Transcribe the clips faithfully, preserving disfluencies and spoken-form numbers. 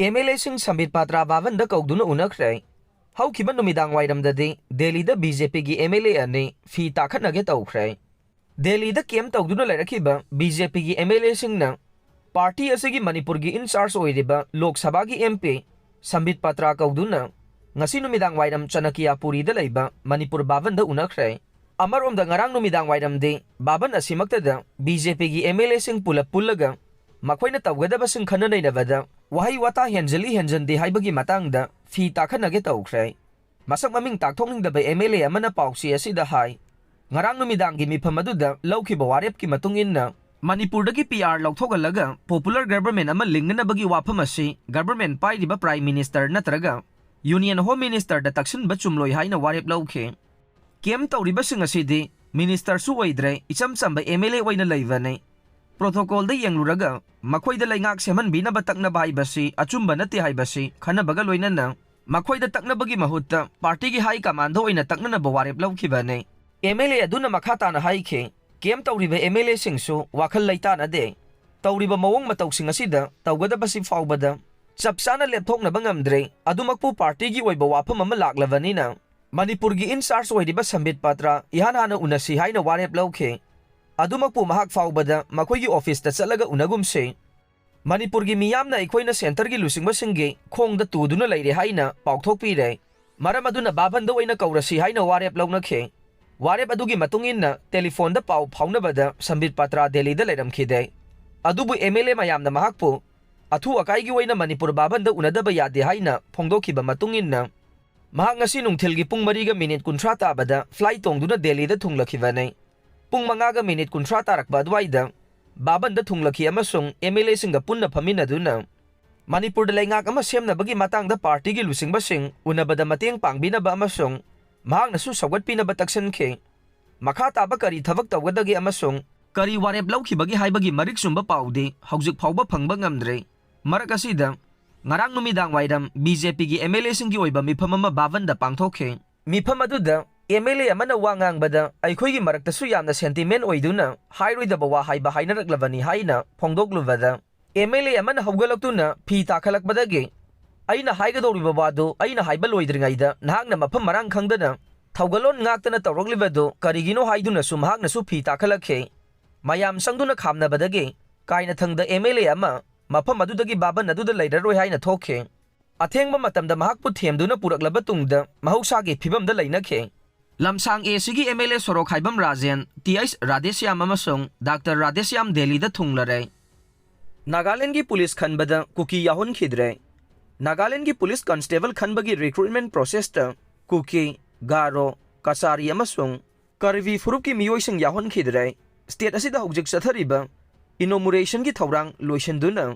M L ꯑꯦꯁꯤꯡ ꯁꯝꯕꯤꯠ ꯄꯥꯇ꯭ꯔꯥ ꯚꯥꯕꯟꯗ ꯀꯧꯗꯨꯅ ꯎꯅꯈ꯭ꯔꯦ꯫ ꯍꯧꯈꯤꯕ ꯅꯨꯃꯤꯗꯥꯡ ꯋꯥꯏꯔꯝꯗꯗꯤ ꯗꯦꯜꯂꯤꯗ ꯕꯤ ꯖꯦ ꯄꯤꯒꯤ ꯑꯦꯝ ꯑꯦꯜ ꯑꯦ ꯑꯅꯤ ꯐꯤ ꯇꯥꯈꯠꯅꯒꯦ ꯇꯧꯈ꯭ꯔꯦ꯫ ꯗꯦꯜꯂꯤꯗ ꯀꯦꯝ ꯇꯧꯗꯨꯅ ꯂꯩꯔꯛꯈꯤꯕ ꯕꯤ ꯖꯦ ꯄꯤꯒꯤ ꯑꯦꯝ ꯑꯦꯜ ꯑꯦꯁꯤꯡꯅ ꯄꯥꯔꯇꯤ ꯑꯁꯤꯒꯤ ꯃꯅꯤꯄꯨꯔꯒꯤ ꯏꯟꯆꯥꯔꯖ ꯑꯣꯏꯔꯤꯕ ꯂꯣꯛ ꯁꯚꯥꯒꯤ ꯑꯦꯝ ꯄꯤ ꯁꯝꯕꯤꯠ ꯄꯥꯇ꯭ꯔꯥ ꯀꯧꯗꯨꯅ ꯉꯁꯤ ꯅꯨꯃꯤꯗꯥꯡ ꯋꯥꯏꯔꯝ ꯆꯅꯀꯤꯌꯥꯄꯨꯔꯤꯗ ꯂꯩꯕ ꯃꯅꯤꯄꯨꯔ ꯚꯥꯕꯟꯗ ꯎꯅꯈ꯭ꯔꯦ꯫ ꯑꯃꯔꯣꯝꯗ ꯉꯔꯥꯡ ꯅꯨꯃꯤꯗꯥꯡ ꯋꯥꯏꯔꯝꯗꯤ ꯚꯥꯕꯟ ꯑꯁꯤꯃꯛꯇꯗ ꯕꯤ ꯖꯦ ꯄꯤꯒꯤ ꯑꯦꯝ ꯑꯦꯜ ꯑꯦꯁꯤꯡ ꯄꯨꯂꯞ ꯄꯨꯜꯂꯒ ꯃꯈꯣꯏꯅ ꯇꯧꯒꯗꯕꯁꯤꯡ ꯈꯟꯅ ꯅꯩꯅꯕꯗ ꯋꯥꯍꯩ ꯋꯥꯇꯥ ꯍꯦꯟꯖꯜꯂꯤ ꯍꯦꯟꯖꯟꯗꯦ ꯍꯥꯏꯕꯒꯤ ꯃꯇꯥꯡꯗ ꯐꯤ ꯇꯥꯈꯠꯅꯒꯦ ꯇꯧꯈ꯭ꯔꯦ꯫ ꯃꯁꯛ ꯃꯃꯤꯡ ꯇꯥꯛꯊꯣꯛꯅꯤꯡꯗꯕ ꯑꯦꯝ ꯑꯦꯜ ꯑꯦ ꯑꯃꯅ ꯄꯥꯎꯆꯦ ꯑꯁꯤꯗ ꯍꯥꯏ, ꯉꯔꯥꯡ ꯅꯨꯃꯤꯗꯥꯡꯒꯤ ꯃꯤꯐꯝ ꯑꯗꯨꯗ ꯂꯧꯈꯤꯕ ꯋꯥꯔꯦꯞꯀꯤ ꯃꯇꯨꯡ ꯏꯟꯅ ꯃꯅꯤꯄꯨꯔꯗꯒꯤ ꯄꯤ ꯑꯥꯔ ꯂꯧꯊꯣꯛꯍꯜꯂꯒ ꯄꯣꯄꯨꯂꯔ ꯒꯚꯔꯟꯃꯦꯟ ꯑꯃ ꯂꯤꯡꯅꯅꯕꯒꯤ ꯋꯥꯐꯝ ꯑꯁꯤ ꯒꯚꯔꯟꯃꯦꯟ ꯄꯥꯏꯔꯤꯕ ꯄ꯭ꯔꯥꯏꯝ ꯃꯤꯅꯤꯁꯇꯔ ꯅꯠꯇ꯭ꯔꯒ ꯌꯨꯅꯤꯌꯟ ꯍꯣꯝ ꯃꯤꯅꯤꯁꯇꯔꯗ ꯇꯛꯁꯤꯟꯕ ꯆꯨꯝꯂꯣꯏ ꯍꯥꯏꯅ ꯋꯥꯔꯦꯞ ꯂꯧꯈꯤ꯫ ꯀꯦꯝ ꯇꯧꯔꯤꯕꯁꯤꯡ ꯑꯁꯤꯗꯤ ꯃꯤꯅꯤꯁꯇꯔꯁꯨ ꯑꯣꯏꯗ꯭ꯔꯦ, ꯏꯆꯝ ꯆꯝꯕ ꯑꯦꯝ ꯑꯦꯜ ꯑꯦ ꯑꯣꯏꯅ ꯂꯩꯕꯅꯤ꯫ ꯄ꯭ꯔꯣꯇꯣꯀꯣꯜꯗ ꯌꯦꯡꯂꯨꯔꯒ ꯃꯈꯣꯏꯗ ꯂꯩꯉꯥꯛ ꯁꯦꯝꯍꯟꯕꯤꯅꯕ ꯇꯛꯅꯕ ꯍꯥꯏꯕꯁꯤ ꯑꯆꯨꯝꯕ ꯅꯠꯇꯦ ꯍꯥꯏꯕꯁꯤ ꯈꯟꯅꯕꯒ ꯂꯣꯏꯅꯅ ꯃꯈꯣꯏꯗ ꯇꯛꯅꯕꯒꯤ ꯃꯍꯨꯠꯇ ꯄꯥꯔꯇꯤꯒꯤ ꯍꯥꯏ ꯀꯃꯥꯟꯗ ꯑꯣꯏꯅ ꯇꯛꯅꯅꯕ ꯋꯥꯔꯦꯞ ꯂꯧꯈꯤꯕꯅꯤ꯫ ꯑꯦꯝ ꯑꯦꯜ ꯑꯦ ꯑꯗꯨꯅ ꯃꯈꯥ ꯇꯥꯅ ꯍꯥꯏꯈꯤ, ꯀꯦꯝ ꯇꯧꯔꯤꯕ ꯑꯦꯝ ꯑꯦꯜ ꯑꯦꯁꯤꯡꯁꯨ ꯋꯥꯈꯜ ꯂꯩꯇꯥꯅꯗꯦ꯫ ꯇꯧꯔꯤꯕ ꯃꯑꯣꯡ ꯃꯇꯧꯁꯤꯡ ꯑꯁꯤꯗ ꯇꯧꯒꯗꯕꯁꯤ ꯐꯥꯎꯕꯗ ꯆꯞ ꯆꯥꯅ ꯂꯦꯞꯊꯣꯛꯅꯕ ꯉꯝꯗ꯭ꯔꯦ꯫ ꯑꯗꯨꯃꯛꯄꯨ ꯄꯥꯔꯇꯤꯒꯤ ꯑꯣꯏꯕ ꯋꯥꯐꯝ ꯑꯃ ꯂꯥꯛꯂꯕꯅꯤꯅ ꯃꯅꯤꯄꯨꯔꯒꯤ ꯏꯟꯆꯥꯔꯖ ꯑꯣꯏꯔꯤꯕ ꯁꯝꯕꯤꯠ ꯄꯥꯇ꯭ꯔꯥ ꯏꯍꯥꯟ ꯍꯥꯟꯅ ꯎꯅꯁꯤ ꯍꯥꯏꯅ ꯋꯥꯔꯦꯞ ꯂꯧꯈꯤ꯫ ꯑꯗꯨꯃꯛꯄꯨ ꯃꯍꯥꯛ ꯐꯥꯎꯕꯗ ꯃꯈꯣꯏꯒꯤ ꯑꯣꯐꯤꯁꯇ ꯆꯠꯂꯒ ꯎꯅꯒꯨꯝꯁꯤ꯫ ꯃꯅꯤꯄꯨꯔꯒꯤ ꯃꯤꯌꯥꯝꯅ ꯑꯩꯈꯣꯏꯅ ꯁꯦꯟꯇꯔꯒꯤ ꯂꯨꯆꯤꯡꯕꯁꯤꯡꯒꯤ ꯈꯣꯡꯗ ꯇꯨꯗꯨꯅ ꯂꯩꯔꯦ ꯍꯥꯏꯅ ꯄꯥꯎꯊꯣꯛꯄꯤꯔꯦ꯫ ꯃꯔꯝ ꯑꯗꯨꯅ ꯚꯥꯕꯟꯗ ꯑꯣꯏꯅ ꯀꯧꯔꯁꯤ ꯍꯥꯏꯅ ꯋꯥꯔꯦꯞ ꯂꯧꯅꯈꯤ꯫ ꯋꯥꯔꯦꯞ ꯑꯗꯨꯒꯤ ꯃꯇꯨꯡ ꯏꯟꯅ ꯇꯦꯂꯤꯐꯣꯟꯗ ꯄꯥꯎ ꯐꯥꯎꯅꯕꯗ ꯁꯝꯕꯤꯠ ꯄꯥꯇ꯭ꯔꯥ ꯗꯦꯜꯂꯤꯗ ꯂꯩꯔꯝꯈꯤꯗꯦ꯫ ꯑꯗꯨꯕꯨ ꯑꯦꯝ ꯑꯦꯜ ꯑꯦ ꯃꯌꯥꯝꯅ ꯃꯍꯥꯛꯄꯨ ꯑꯊꯨ ꯑꯀꯥꯏꯒꯤ ꯑꯣꯏꯅ ꯃꯅꯤꯄꯨꯔ ꯚꯥꯕꯟꯗ ꯎꯅꯗꯕ ꯌꯥꯗꯦ ꯍꯥꯏꯅ ꯐꯣꯡꯗꯣꯛꯈꯤꯕ ꯃꯇꯨꯡ ꯏꯟꯅ ꯃꯍꯥꯛ ꯉꯁꯤ ꯅꯨꯡꯊꯤꯜꯒꯤ ꯄꯨꯡ ꯃꯔꯤꯒ ꯃꯤꯅꯤꯠ ꯀꯨꯟꯊ꯭ꯔꯥ ꯇꯥꯕꯗ ꯐ꯭ꯂꯥꯏꯠ ꯇꯣꯡꯗꯨꯅ ꯗꯦꯜꯂꯤꯗ ꯊꯨꯡꯂꯈꯤꯕꯅꯤ꯫ ꯄꯨꯡ ꯃꯉꯥꯒ ꯃꯤꯅꯤꯠ ꯀꯨꯟꯊ꯭ꯔꯥ ꯇꯥꯔꯛꯄ ꯑꯗꯨꯋꯥꯏꯗ ꯚꯥꯕꯟꯗ ꯊꯨꯡꯂꯈꯤ ꯑꯃꯁꯨꯡ ꯑꯦꯝ ꯑꯦꯜ ꯑꯦꯁꯤꯡꯒ ꯄꯨꯟꯅ ꯐꯝꯃꯤꯟꯅꯗꯨꯅ ꯃꯅꯤꯄꯨꯔꯗ ꯂꯩꯉꯥꯛ ꯑꯃ ꯁꯦꯝꯅꯕꯒꯤ ꯃꯇꯥꯡꯗ ꯄꯥꯔꯇꯤꯒꯤ ꯂꯨꯆꯤꯡꯕꯁꯤꯡ ꯎꯅꯕꯗ ꯃꯇꯦꯡ ꯄꯥꯡꯕꯤꯅꯕ ꯑꯃꯁꯨꯡ ꯃꯍꯥꯛꯅꯁꯨ ꯁꯧꯒꯠꯄꯤꯅꯕ ꯇꯛꯁꯤꯟꯈꯤ꯫ ꯃꯈꯥ ꯇꯥꯕ ꯀꯔꯤ ꯊꯕꯛ ꯇꯧꯒꯗꯒꯦ ꯑꯃꯁꯨꯡ ꯀꯔꯤ ꯋꯥꯔꯦꯞ ꯂꯧꯈꯤꯕꯒꯦ ꯍꯥꯏꯕꯒꯤ ꯃꯔꯤꯛ ꯆꯨꯝꯕ ꯄꯥꯎꯗꯤ ꯍꯧꯖꯤꯛ ꯐꯥꯎꯕ ꯐꯪꯕ ꯉꯝꯗ꯭ꯔꯤ꯫ ꯃꯔꯛ ꯑꯁꯤꯗ, ꯉꯔꯥꯡ ꯅꯨꯃꯤꯗꯥꯡ ꯋꯥꯏꯔꯝ ꯕꯤ ꯖꯦ ꯄꯤꯒꯤ ꯑꯦꯝ ꯑꯦꯜ ꯑꯦꯁꯤꯡꯒꯤ ꯑꯣꯏꯕ ꯃꯤꯐꯝ ꯑꯃ ꯚꯥꯕꯟꯗ ꯄꯥꯡꯊꯣꯛꯈꯤ꯫ ꯃꯤꯐꯝ ꯑꯗꯨꯗ ꯑꯦꯝ ꯑꯦꯜ ꯑꯦ ꯑꯃꯅ ꯋꯥ ꯉꯥꯡꯕꯗ ꯑꯩꯈꯣꯏꯒꯤ ꯃꯔꯛꯇꯁꯨ ꯌꯥꯝꯅ ꯁꯦꯟꯇꯤꯃꯦꯟ ꯑꯣꯏꯗꯨꯅ ꯍꯥꯏꯔꯣꯏꯗꯕ ꯋꯥ ꯍꯥꯏꯕ ꯍꯥꯏꯅꯔꯛꯂꯕꯅꯤ ꯍꯥꯏꯅ ꯐꯣꯡꯗꯣꯛꯂꯨꯕꯗ, ꯑꯦꯝ ꯑꯦꯜ ꯑꯦ ꯑꯃꯅ ꯍꯧꯒꯠꯂꯛꯇꯨꯅ ꯐꯤ ꯇꯥꯈꯠꯂꯛꯄꯗꯒꯤ, "ꯑꯩꯅ ꯍꯥꯏꯒꯗꯧꯔꯤꯕ ꯋꯥꯗꯨ ꯑꯩꯅ ꯍꯥꯏꯕ ꯂꯣꯏꯗ꯭ꯔꯤꯉꯩꯗ ꯅꯍꯥꯛꯅ ꯃꯐꯝ ꯃꯔꯥꯡ ꯈꯪꯗꯅ ꯊꯧꯒꯜꯂꯣꯟ ꯉꯥꯛꯇꯅ ꯇꯧꯔꯛꯂꯤꯕꯗꯨ ꯀꯔꯤꯒꯤꯅꯣ?" ꯍꯥꯏꯗꯨꯅꯁꯨ ꯃꯍꯥꯛꯅꯁꯨ ꯐꯤ ꯇꯥꯈꯠꯂꯛꯈꯤ꯫ ꯃꯌꯥꯝ ꯆꯪꯗꯨꯅ ꯈꯥꯝꯅꯕꯗꯒꯤ ꯀꯥꯏꯅꯊꯪꯗ ꯑꯦꯝ ꯑꯦꯜ ꯑꯦ ꯑꯃ ꯃꯐꯝ ꯑꯗꯨꯗꯒꯤ ꯕꯥꯕꯟ ꯑꯗꯨꯗ ꯂꯩꯔꯔꯣꯏ ꯍꯥꯏꯅ ꯊꯣꯛꯈꯤ꯫ ꯑꯊꯦꯡꯕ ꯃꯇꯝꯗ ꯃꯍꯥꯛꯄꯨ ꯊꯦꯝꯗꯨꯅ ꯄꯨꯔꯛꯂꯕ ꯇꯨꯡꯗ ꯃꯍꯧꯁꯥꯒꯤ ꯐꯤꯕꯝꯗ ꯂꯩꯅꯈꯤ꯫ ꯂꯝꯁꯥꯡ ꯑꯦ ꯁꯤꯒꯤ ꯑꯦꯝ ꯑꯦꯜ ꯑꯦ ꯁꯣꯔꯣꯛ ꯍꯥꯏꯕꯝ ꯔꯥꯖꯦꯟ, ꯇꯤ ꯑꯩꯆ ꯔꯥꯙꯦꯁ꯭ꯌꯥꯝ ꯑꯃꯁꯨꯡ ꯗꯥꯛꯇꯔ ꯔꯥꯙꯦꯁ꯭ꯌꯥꯝ ꯗꯦꯜꯂꯤꯗ ꯊꯨꯡꯂꯔꯦ꯫ ꯅꯥꯒꯥꯂꯦꯟꯗꯒꯤ ꯄꯨꯂꯤꯁ ꯈꯟꯕꯗ ꯀꯨꯀꯤ ꯌꯥꯎꯍꯟꯈꯤꯗ꯭ꯔꯦ꯫ ꯅꯥꯒꯥꯂꯦꯟꯗꯒꯤ ꯄꯨꯂꯤꯁ ꯀꯟꯁꯇꯦꯕꯜ ꯈꯟꯕꯒꯤ ꯔꯤꯀ꯭ꯔꯨꯠꯃꯦꯟ ꯄ꯭ꯔꯣꯁꯦꯁꯇ ꯀꯨꯀꯤ, ꯒꯥꯔꯣ, ꯀꯆꯥꯔꯤ ꯑꯃꯁꯨꯡ ꯀꯥꯔꯕꯤ ꯐꯨꯔꯨꯞꯀꯤ ꯃꯤꯑꯣꯏꯁꯤꯡ ꯌꯥꯎꯍꯟꯈꯤꯗ꯭ꯔꯦ꯫ ꯁ꯭ꯇꯦꯠ ꯑꯁꯤꯗ ꯍꯧꯖꯤꯛ ꯆꯠꯊꯔꯤꯕ ꯏꯅꯣꯃꯨꯔꯦꯁꯟꯒꯤ ꯊꯧꯔꯥꯡ ꯂꯣꯏꯁꯤꯟꯗꯨꯅ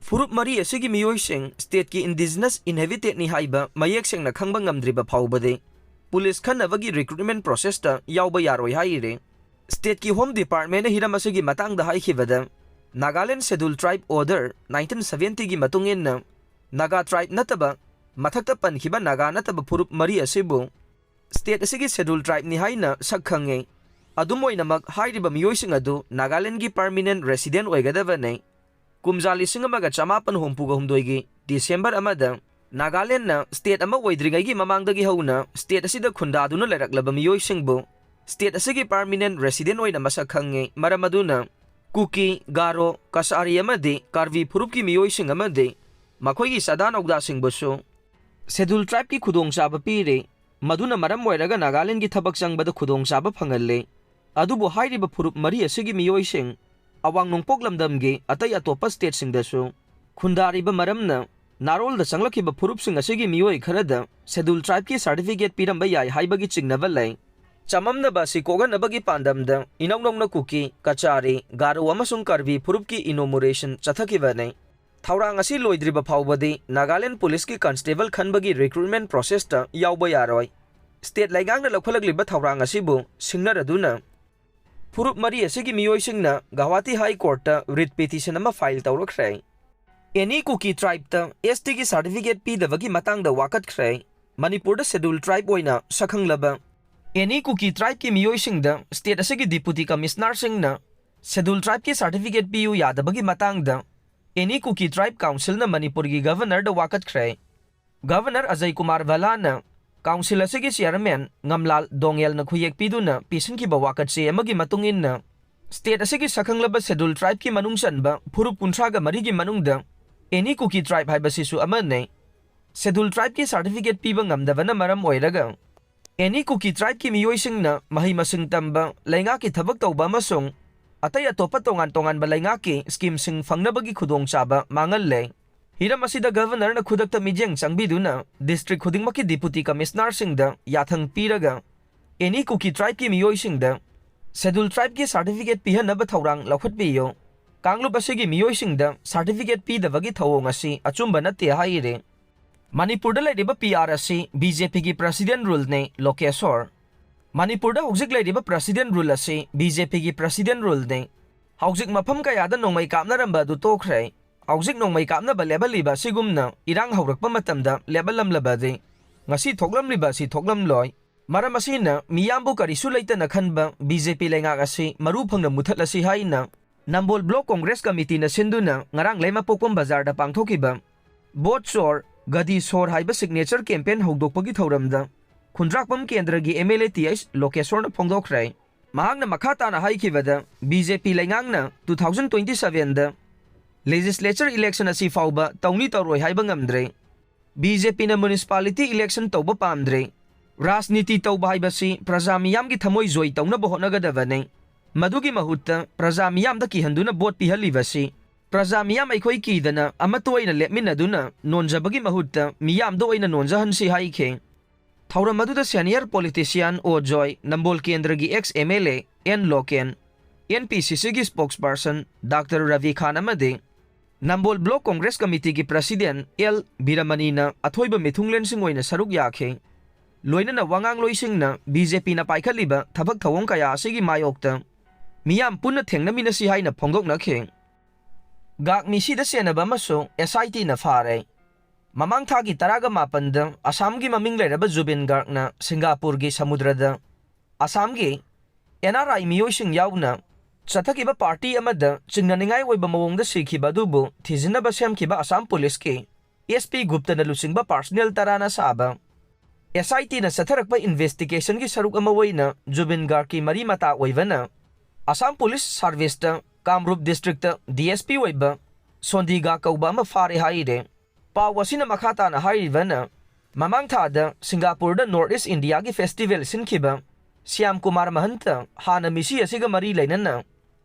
ꯐꯨꯔꯨꯞ ꯃꯔꯤ ꯑꯁꯤꯒꯤ ꯃꯤꯑꯣꯏꯁꯤꯡ ꯁ꯭ꯇꯦꯠꯀꯤ ꯏꯟꯗꯤꯖꯤꯅꯁ ꯏꯟꯍꯦꯕꯤꯇꯦꯠꯅꯤ ꯍꯥꯏꯕ ꯃꯌꯦꯛ ꯁꯦꯡꯅ ꯈꯪꯕ ꯉꯝꯗ꯭ꯔꯤꯕ ꯐꯥꯎꯕꯗꯤ ꯄꯨꯂꯤꯁ ꯈꯟꯅꯕꯒꯤ ꯔꯤꯀ꯭ꯔꯨꯠꯃꯦꯟ ꯄ꯭ꯔꯣꯁꯦꯁꯇ ꯌꯥꯎꯕ ꯌꯥꯔꯣꯏ ꯍꯥꯏꯔꯤ꯫ ꯁ꯭ꯇꯦꯠꯀꯤ ꯍꯣꯝ ꯗꯤꯄꯥꯔꯠꯃꯦꯟꯅ ꯍꯤꯔꯝ ꯑꯁꯤꯒꯤ ꯃꯇꯥꯡꯗ ꯍꯥꯏꯈꯤꯕꯗ, ꯅꯥꯒꯥꯂꯦꯟ ꯁꯦꯗꯨꯜ ꯇ꯭ꯔꯥꯏꯕ ꯑꯣꯔꯗꯔ ꯅꯥꯏꯟꯇꯤꯟ ꯁꯚꯦꯟꯇꯤꯒꯤ ꯃꯇꯨꯡ ꯏꯟꯅ ꯅꯥꯒꯥ ꯇ꯭ꯔꯥꯏꯕ ꯅꯠꯇꯕ ꯃꯊꯛꯇ ꯄꯟꯈꯤꯕ ꯅꯥꯒꯥ ꯅꯠꯇꯕ ꯐꯨꯔꯨꯞ ꯃꯔꯤ ꯑꯁꯤꯕꯨ ꯁ꯭ꯇꯦꯠ ꯑꯁꯤꯒꯤ ꯁꯦꯗꯨꯜ ꯇ꯭ꯔꯥꯏꯕꯅꯤ ꯍꯥꯏꯅ ꯁꯛ ꯈꯪꯉꯤ꯫ ꯑꯗꯨꯝ ꯑꯣꯏꯅꯃꯛ, ꯍꯥꯏꯔꯤꯕ ꯃꯤꯑꯣꯏꯁꯤꯡ ꯑꯗꯨ ꯅꯥꯒꯥꯂꯦꯟꯗꯒꯤ ꯄꯔꯃꯤꯅꯦꯟ ꯔꯦꯁꯤꯗꯦꯟ ꯑꯣꯏꯒꯗꯕꯅꯤ꯫ ꯀꯨꯝꯖꯥ ꯂꯤꯁꯤꯡ ꯑꯃꯒ ꯆꯃꯥꯄꯟ ꯍꯨꯝꯐꯨꯒ ꯍꯨꯝꯗꯣꯏꯒꯤ ꯗꯤꯁꯦꯝꯕꯔ ꯑꯃꯗ ꯅꯥꯒꯥꯂꯦꯟꯗꯅ ꯁ꯭ꯇꯦꯠ ꯑꯃ ꯑꯣꯏꯗ꯭ꯔꯤꯉꯩꯒꯤ ꯃꯃꯥꯡꯗꯒꯤ ꯍꯧꯅ ꯁ꯭ꯇꯦꯠ ꯑꯁꯤꯗ ꯈꯨꯟꯗꯥꯗꯨꯅ ꯂꯩꯔꯛꯂꯕ ꯃꯤꯑꯣꯏꯁꯤꯡꯕꯨ ꯁ꯭ꯇꯦꯠ ꯑꯁꯤꯒꯤ ꯄꯔꯃꯤꯅꯦꯟ ꯔꯦꯁꯤꯗꯦꯟ ꯑꯣꯏꯅ ꯃꯁꯛ ꯈꯪꯉꯤ꯫ ꯃꯔꯝ ꯑꯗꯨꯅ ꯀꯨꯀꯤ, ꯒꯥꯔꯣ, ꯀꯁꯥꯔꯤ ꯑꯃꯗꯤ ꯀꯥꯔꯕꯤ ꯐꯨꯔꯨꯞꯀꯤ ꯃꯤꯑꯣꯏꯁꯤꯡ ꯑꯃꯗꯤ ꯃꯈꯣꯏꯒꯤ ꯆꯥꯗꯥ ꯅꯧꯗꯥꯁꯤꯡꯕꯨꯁꯨ ꯁꯦꯗꯨꯜ ꯇ꯭ꯔꯥꯏꯕꯀꯤ ꯈꯨꯗꯣꯡꯆꯥꯕ ꯄꯤꯔꯤ꯫ ꯃꯗꯨꯅ ꯃꯔꯝ ꯑꯣꯏꯔꯒ ꯅꯥꯒꯥꯂꯦꯟꯗꯒꯤ ꯊꯕꯛ ꯆꯪꯕꯗ ꯈꯨꯗꯣꯡꯆꯥꯕ ꯐꯪꯍꯜꯂꯤ꯫ ꯑꯗꯨꯕꯨ ꯍꯥꯏꯔꯤꯕ ꯐꯨꯔꯨꯞ ꯃꯔꯤ ꯑꯁꯤꯒꯤ ꯃꯤꯑꯣꯏꯁꯤꯡ ꯑꯋꯥꯡ ꯅꯣꯡꯄꯣꯛ ꯂꯝꯗꯝꯒꯤ ꯑꯇꯩ ꯑꯇꯣꯞꯄ ꯁ꯭ꯇꯦꯠꯁꯤꯡꯗꯁꯨ ꯈꯨꯟꯗꯥꯔꯤꯕ ꯃꯔꯝꯅ ꯅꯥꯔꯣꯜꯗ ꯆꯪꯂꯛꯈꯤꯕ ꯐꯨꯔꯨꯞꯁꯤꯡ ꯑꯁꯤꯒꯤ ꯃꯤꯑꯣꯏ ꯈꯔꯗ ꯁꯦꯗꯨꯜ ꯇ꯭ꯔꯥꯏꯕꯀꯤ ꯁꯥꯔꯇꯤꯐꯤꯀꯦꯠ ꯄꯤꯔꯝꯕ ꯌꯥꯏ ꯍꯥꯏꯕꯒꯤ ꯆꯤꯡꯅꯕ ꯂꯩ꯫ ꯆꯃꯝꯅꯕ ꯑꯁꯤ ꯀꯣꯛꯍꯟꯅꯕꯒꯤ ꯄꯥꯟꯗꯝꯗ ꯏꯅꯧ ꯅꯧꯅ ꯀꯨꯀꯤ, ꯀꯆꯥꯔꯤ, ꯒꯥꯔꯣ ꯑꯃꯁꯨꯡ ꯀꯥꯔꯕꯤ ꯐꯨꯔꯨꯞꯀꯤ ꯏꯅꯣꯃꯨꯔꯦꯁꯟ ꯆꯠꯊꯈꯤꯕꯅꯤ꯫ ꯊꯧꯔꯥꯡ ꯑꯁꯤ ꯂꯣꯏꯗ꯭ꯔꯤꯕ ꯐꯥꯎꯕꯗꯤ ꯅꯥꯒꯥꯂꯦꯟ ꯄꯨꯂꯤꯁꯀꯤ ꯀꯟꯁꯇꯦꯕꯜ ꯈꯟꯕꯒꯤ ꯔꯤꯀ꯭ꯔꯨꯠꯃꯦꯟ ꯄ꯭ꯔꯣꯁꯦꯁꯇ ꯌꯥꯎꯕ ꯌꯥꯔꯣꯏ꯫ ꯁ꯭ꯇꯦꯠ ꯂꯩꯉꯥꯛꯅ ꯂꯧꯈꯠꯂꯛꯂꯤꯕ ꯊꯧꯔꯥꯡ ꯑꯁꯤꯕꯨ ꯁꯤꯡꯅꯔꯗꯨꯅ ꯐꯨꯔꯨꯞ ꯃꯔꯤ ꯑꯁꯤꯒꯤ ꯃꯤꯑꯣꯏꯁꯤꯡꯅ ꯒꯧꯍꯥꯇꯤ ꯍꯥꯏ ꯀꯣꯔꯠꯇ ꯔꯤꯠ ꯄꯤꯇꯤꯁꯟ ꯑꯃ ꯐꯥꯏꯜ ꯇꯧꯔꯛꯈ꯭ꯔꯦ꯫ ꯑꯦꯅꯤ ꯀꯨꯀꯤ ꯇ꯭ꯔꯥꯏꯕꯇ ꯑꯦꯁ ꯇꯤꯒꯤ ꯁꯥꯔꯇꯤꯐꯤꯀꯦꯠ ꯄꯤꯗꯕꯒꯤ ꯃꯇꯥꯡꯗ ꯋꯥꯀꯠꯈ꯭ꯔꯦ꯫ ꯃꯅꯤꯄꯨꯔꯗ ꯁꯦꯗꯨꯜ ꯇ꯭ꯔꯥꯏꯕ ꯑꯣꯏꯅ ꯁꯛꯈꯪꯂꯕ ꯑꯦꯅꯤ ꯀꯨꯀꯤ ꯇ꯭ꯔꯥꯏꯕꯀꯤ ꯃꯤꯑꯣꯏꯁꯤꯡꯗ ꯁ꯭ꯇꯦꯠ ꯑꯁꯤꯒꯤ ꯗꯤꯄꯨꯇꯤ ꯀꯃꯤꯁꯅꯔꯁꯤꯡꯅ ꯁꯦꯗꯨꯜ ꯇ꯭ꯔꯥꯏꯕꯀꯤ ꯁꯥꯔꯇꯤꯐꯤꯀꯦꯠ ꯄꯤꯌꯨ ꯌꯥꯗꯕꯒꯤ ꯃꯇꯥꯡꯗ ꯑꯦꯅꯤ ꯀꯨꯀꯤ ꯇ꯭ꯔꯥꯏꯕ ꯀꯥꯎꯟꯁꯤꯜꯅ ꯃꯅꯤꯄꯨꯔꯒꯤ ꯒꯚꯔꯅꯔꯗ ꯋꯥꯀꯠꯈ꯭ꯔꯦ꯫ ꯒꯚꯔꯅꯔ ꯑꯖꯌ ꯀꯨꯃꯥꯔ ꯚꯜꯂꯥꯅ ꯀꯥꯎꯟꯁꯤꯜ ꯑꯁꯤꯒꯤ ꯆꯤꯌꯔꯃꯦꯟ ꯉꯝꯂꯥꯜ ꯗꯣꯉꯦꯜꯅ ꯈꯨꯌꯦꯛ ꯄꯤꯗꯨꯅ ꯄꯤꯁꯤꯟꯈꯤꯕ ꯋꯥꯀꯠꯆꯦ ꯑꯃꯒꯤ ꯃꯇꯨꯡ ꯏꯟꯅ, ꯁ꯭ꯇꯦꯠ ꯑꯁꯤꯒꯤ ꯁꯛꯈꯪꯂꯕ ꯁꯦꯗꯨꯜ ꯇ꯭ꯔꯥꯏꯕꯀꯤ ꯃꯅꯨꯡ ꯆꯟꯕ ꯐꯨꯔꯨꯞ ꯀꯨꯟꯊ꯭ꯔꯥꯒ ꯃꯔꯤꯒꯤ ꯃꯅꯨꯡꯗ ꯑꯦꯅꯤ ꯀꯨꯀꯤ ꯇ꯭ꯔꯥꯏꯕ ꯍꯥꯏꯕꯁꯤꯁꯨ ꯑꯃꯅꯤ꯫ ꯁꯦꯗꯨꯜ ꯇ꯭ꯔꯥꯏꯕꯀꯤ ꯁꯥꯔꯇꯤꯐꯤꯀꯦꯠ ꯄꯤꯕ ꯉꯝꯗꯕꯅ ꯃꯔꯝ ꯑꯣꯏꯔꯒ, ꯑꯦꯅꯤ ꯀꯨꯀꯤ ꯇ꯭ꯔꯥꯏꯕꯀꯤ ꯃꯤꯑꯣꯏꯁꯤꯡꯅ ꯃꯍꯩ ꯃꯁꯤꯡ ꯇꯝꯕ, ꯂꯩꯉꯥꯛꯀꯤ ꯊꯕꯛ ꯇꯧꯕ ꯑꯃꯁꯨꯡ ꯑꯇꯩ ꯑꯇꯣꯞꯄ ꯇꯣꯉꯥꯟ ꯇꯣꯉꯥꯟꯕ ꯂꯩꯉꯥꯛꯀꯤ ꯁ꯭ꯀꯤꯝꯁꯤꯡ ꯐꯪꯅꯕꯒꯤ ꯈꯨꯗꯣꯡꯆꯥꯕ ꯃꯥꯡꯍꯜꯂꯦ꯫ ꯍꯤꯔꯝ ꯑꯁꯤꯗ ꯒꯚꯔꯅꯔꯅ ꯈꯨꯗꯛꯇ ꯃꯤꯠꯌꯦꯡ ꯆꯪꯕꯤꯗꯨꯅ ꯗꯤꯁꯇ꯭ꯔꯤꯛ ꯈꯨꯗꯤꯡꯃꯛꯀꯤ ꯗꯤꯄꯨꯇꯤ ꯀꯃꯤꯁꯅꯔꯁꯤꯡꯗ ꯌꯥꯊꯪ ꯄꯤꯔꯒ ꯑꯦꯅꯤ ꯀꯨꯀꯤ ꯇ꯭ꯔꯥꯏꯕꯀꯤ ꯃꯤꯑꯣꯏꯁꯤꯡꯗ ꯁꯦꯗꯨꯜ ꯇ꯭ꯔꯥꯏꯕꯀꯤ ꯁꯥꯔꯇꯤꯐꯤꯀꯦꯠ ꯄꯤꯍꯟꯅꯕ ꯊꯧꯔꯥꯡ ꯂꯧꯈꯠꯄꯤꯌꯨ꯫ ꯀꯥꯡꯂꯨꯞ ꯑꯁꯤꯒꯤ ꯃꯤꯑꯣꯏꯁꯤꯡꯗ ꯁꯥꯔꯇꯤꯐꯤꯀꯦꯠ ꯄꯤꯗꯕꯒꯤ ꯊꯧꯑꯣꯡ ꯑꯁꯤ ꯑꯆꯨꯝꯕ ꯅꯠꯇꯦ ꯍꯥꯏꯔꯤ꯫ ꯃꯅꯤꯄꯨꯔꯗ ꯂꯩꯔꯤꯕ ꯄꯤ ꯑꯥꯔ ꯑꯁꯤ ꯕꯤ ꯖꯦ ꯄꯤꯒꯤ ꯄ꯭ꯔꯁꯤꯗꯦꯟ ꯔꯨꯜꯅꯤ, ꯂꯣꯀꯦꯁꯣꯔ꯫ ꯃꯅꯤꯄꯨꯔꯗ ꯍꯧꯖꯤꯛ ꯂꯩꯔꯤꯕ ꯄ꯭ꯔꯁꯤꯗꯦꯟ ꯔꯨꯜ ꯑꯁꯤ ꯕꯤ ꯖꯦ ꯄꯤꯒꯤ ꯄ꯭ꯔꯁꯤꯗꯦꯟ ꯔꯨꯜꯅꯤ꯫ ꯍꯧꯖꯤꯛ ꯃꯐꯝ ꯀꯌꯥꯗ ꯅꯣꯡꯃꯩ ꯀꯥꯞꯅꯔꯝꯕ ꯑꯗꯨ ꯇꯣꯛꯈ꯭ꯔꯦ꯫ ꯍꯧꯖꯤꯛ ꯅꯣꯡꯃꯩ ꯀꯥꯞꯅꯕ ꯂꯦꯞꯍꯜꯂꯤꯕ ꯑꯁꯤꯒꯨꯝꯅ ꯏꯔꯥꯡ ꯍꯧꯔꯛꯄ ꯃꯇꯝꯗ ꯂꯦꯞꯍꯜꯂꯝꯂꯕꯗꯤ ꯉꯁꯤ ꯊꯣꯛꯂꯝꯂꯤꯕ ꯑꯁꯤ ꯊꯣꯛꯂꯝꯂꯣꯏ꯫ ꯃꯔꯝ ꯑꯁꯤꯅ ꯃꯤꯌꯥꯝꯕꯨ ꯀꯔꯤꯁꯨ ꯂꯩꯇꯅ ꯈꯟꯕ ꯕꯤ ꯖꯦ ꯄꯤ ꯂꯩꯉꯥꯛ ꯑꯁꯤ ꯃꯔꯨ ꯐꯪꯅ ꯃꯨꯊꯠꯂꯁꯤ ꯍꯥꯏꯅ ꯅꯝꯕꯣꯜ ꯕ꯭ꯂꯣꯛ ꯀꯣꯡꯒ꯭ꯔꯦꯁ ꯀꯃꯤꯇꯤꯅ ꯁꯤꯟꯗꯨꯅ ꯉꯔꯥꯡ ꯂꯩꯃꯄꯣꯛꯄꯝ ꯕꯖꯥꯔꯗ ꯄꯥꯡꯊꯣꯛꯈꯤꯕ "ꯚꯣꯠ ꯆꯣꯔ, ꯒꯗꯤ ꯁꯣꯔ" ꯍꯥꯏꯕ ꯁꯤꯒꯅꯦꯆꯔ ꯀꯦꯝꯄꯦꯟ ꯍꯧꯗꯣꯛꯄꯒꯤ ꯊꯧꯔꯝꯗ ꯈꯨꯟꯗ꯭ꯔꯥꯛꯄꯝ ꯀꯦꯟꯗ꯭ꯔꯒꯤ M L A T H ꯂꯣꯀꯦꯁꯣꯔꯅ ꯐꯣꯡꯗꯣꯛꯈ꯭ꯔꯦ꯫ ꯃꯍꯥꯛꯅ ꯃꯈꯥ ꯇꯥꯅ ꯍꯥꯏꯈꯤꯕꯗ, ꯕꯤ ꯖꯦ ꯄꯤ ꯂꯩꯉꯥꯛꯅ ꯇꯨ ꯊꯥꯎꯖꯟ ꯇ꯭ꯋꯦꯟꯇꯤ ꯁꯚꯦꯟꯗ ꯂꯦꯖꯤꯁꯂꯦꯆꯔ ꯏꯂꯦꯛꯁꯟ ꯑꯁꯤ ꯐꯥꯎꯕ ꯇꯧꯅꯤ ꯇꯧꯔꯣꯏ ꯍꯥꯏꯕ ꯉꯝꯗ꯭ꯔꯦ꯫ ꯕꯤ ꯖꯦ ꯄꯤꯅ ꯃ꯭ꯌꯨꯅꯤꯁꯤꯄꯥꯂꯤꯇꯤ ꯏꯂꯦꯛꯁꯟ ꯇꯧꯕ ꯄꯥꯝꯗ꯭ꯔꯦ꯫ ꯔꯥꯖꯅꯤꯇꯤ ꯇꯧꯕ ꯍꯥꯏꯕꯁꯤ ꯄ꯭ꯔꯖꯥ ꯃꯤꯌꯥꯝꯒꯤ ꯊꯃꯣꯏ ꯖꯣꯏ ꯇꯧꯅꯕ ꯍꯣꯠꯅꯒꯗꯕꯅꯤ꯫ ꯃꯗꯨꯒꯤ ꯃꯍꯨꯠꯇ ꯄ꯭ꯔꯖꯥ ꯃꯤꯌꯥꯝꯗ ꯀꯤꯍꯟꯗꯨꯅ ꯚꯣꯠ ꯄꯤꯍꯜꯂꯤꯕꯁꯤ, ꯄ꯭ꯔꯖꯥ ꯃꯤꯌꯥꯝ ꯑꯩꯈꯣꯏ ꯀꯤꯗꯅ ꯑꯃꯠꯇ ꯑꯣꯏꯅ ꯂꯦꯞꯃꯤꯟꯅꯗꯨꯅ ꯅꯣꯟꯖꯕꯒꯤ ꯃꯍꯨꯠꯇ ꯃꯤꯌꯥꯝꯗ ꯑꯣꯏꯅ ꯅꯣꯟꯖꯍꯟꯁꯤ ꯍꯥꯏꯈꯤ꯫ ꯊꯧꯔꯝ ꯑꯗꯨꯗ ꯁꯦꯅꯤꯌꯔ ꯄꯣꯂꯤꯇꯤꯁꯤꯌꯥꯟ ꯑꯣ ꯖꯣꯏ, ꯅꯝꯕꯣꯜ ꯀꯦꯟꯗ꯭ꯔꯒꯤ X M L A N local, N P ꯁꯤ ꯁꯤꯒꯤ ꯁ꯭ꯄꯣꯛꯁꯄꯔꯁꯟ ꯗꯥꯛꯇꯔ ꯔꯕꯤ ꯈꯥꯟ ꯑꯃꯗꯤ ꯅꯝꯕꯣꯜ ꯕ꯭ꯂꯣꯛ ꯀꯣꯡꯒ꯭ꯔꯦꯁ ꯀꯃꯤꯇꯤꯒꯤ ꯄ꯭ꯔꯁꯤꯗꯦꯟ ꯑꯦꯜ ꯕꯤꯔꯃꯅꯤꯅ ꯑꯊꯣꯏꯕ ꯃꯤꯊꯨꯡꯂꯦꯟꯁꯤꯡ ꯑꯣꯏꯅ ꯁꯔꯨꯛ ꯌꯥꯈꯤ꯫ ꯂꯣꯏꯅꯅ ꯋꯥꯉꯥꯡꯂꯣꯏꯁꯤꯡꯅ ꯕꯤ ꯖꯦ ꯄꯤꯅ ꯄꯥꯏꯈꯠꯂꯤꯕ ꯊꯕꯛ ꯊꯧꯑꯣꯡ ꯀꯌꯥ ꯑꯁꯤꯒꯤ ꯃꯥꯌꯣꯛꯇ ꯃꯤꯌꯥꯝ ꯄꯨꯟꯅ ꯊꯦꯡꯅꯃꯤꯟꯅꯁꯤ ꯍꯥꯏꯅ ꯐꯣꯡꯗꯣꯛꯅꯈꯤ꯫ ꯒꯥꯛ ꯃꯤꯁꯤꯗ ꯆꯦꯟꯅꯕ ꯑꯃꯁꯨ ꯑꯦꯁ ꯑꯥꯏ ꯇꯤꯅ ꯐꯥꯔꯦ꯫ ꯃꯃꯥꯡ ꯊꯥꯒꯤ ꯇꯔꯥꯒ ꯃꯥꯄꯟꯗ ꯑꯁꯥꯝꯒꯤ ꯃꯃꯤꯡ ꯂꯩꯔꯕ ꯖꯨꯕꯤꯟ ꯒꯥꯔꯒꯅ ꯁꯤꯡꯒꯥꯄꯨꯔꯒꯤ ꯁꯃꯨꯗ꯭ꯔꯗ ꯑꯁꯥꯝꯒꯤ ꯑꯦꯟ ꯑꯥꯔ ꯑꯥꯏ ꯃꯤꯑꯣꯏꯁꯤꯡ ꯌꯥꯎꯅ ꯆꯠꯊꯈꯤꯕ ꯄꯥꯔꯇꯤ ꯑꯃꯗ ꯆꯤꯡꯅꯅꯤꯡꯉꯥꯏ ꯑꯣꯏꯕ ꯃꯑꯣꯡꯗ ꯁꯤꯈꯤꯕ ꯑꯗꯨꯕꯨ ꯊꯤꯖꯤꯟꯅꯕ ꯁꯦꯝꯈꯤꯕ ꯑꯁꯥꯝ ꯄꯨꯂꯤꯁꯀꯤ ꯑꯦꯁ ꯄꯤ ꯒꯨꯞꯇꯅ ꯂꯨꯆꯤꯡꯕ ꯄꯥꯔꯁꯅꯦꯜ ꯇꯔꯥꯅ ꯁꯥꯕ ꯑꯦꯁ ꯑꯥꯏ ꯇꯤꯅ ꯆꯠꯊꯔꯛꯄ ꯏꯟꯚꯦꯁꯇꯤꯒꯦꯁꯟꯒꯤ ꯁꯔꯨꯛ ꯑꯃ ꯑꯣꯏꯅ ꯖꯨꯕꯤꯟ ꯒꯥꯔꯒꯀꯤ ꯃꯔꯤ ꯃꯇꯥ ꯑꯣꯏꯕꯅ ꯑꯁꯥꯝ ꯄꯨꯂꯤꯁ ꯁꯥꯔꯚꯤꯁꯇ Kamrup district D S P ꯑꯣꯏꯕ ꯁꯣꯟꯗꯤꯒꯥ ꯀꯧꯕ ꯑꯃ ꯐꯥꯔꯦ ꯍꯥꯏꯔꯦ꯫ ꯄꯥꯎ ꯑꯁꯤꯅ ꯃꯈꯥ ꯇꯥꯅ ꯍꯥꯏꯔꯤꯕꯅ, ꯃꯃꯥꯡ ꯊꯥꯗ ꯁꯤꯡꯒꯥꯄꯨꯔꯗ ꯅꯣꯔꯠ ꯏꯁ ꯏꯟꯗꯤꯌꯥꯒꯤ ꯐꯦꯁꯇꯤꯚꯦꯜ ꯁꯤꯟꯈꯤꯕ ꯁ꯭ꯌꯥꯝ ꯀꯨꯃꯥꯔ ꯃꯍꯟꯇ ꯍꯥꯟꯅ ꯃꯤꯁꯤ ꯑꯁꯤꯒ ꯃꯔꯤ ꯂꯩꯅꯅ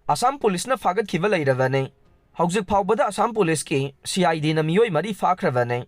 ꯑꯁꯥꯝ ꯄꯨꯂꯤꯁꯅ ꯐꯥꯒꯠꯈꯤꯕ ꯂꯩꯔꯕꯅꯤ꯫ ꯍꯧꯖꯤꯛ ꯐꯥꯎꯕꯗ ꯑꯁꯥꯝ ꯄꯨꯂꯤꯁꯀꯤ ꯁꯤ ꯑꯥꯏ ꯗꯤꯅ ꯃꯤꯑꯣꯏ ꯃꯔꯤ ꯐꯥꯈ꯭ꯔꯕꯅꯤ꯫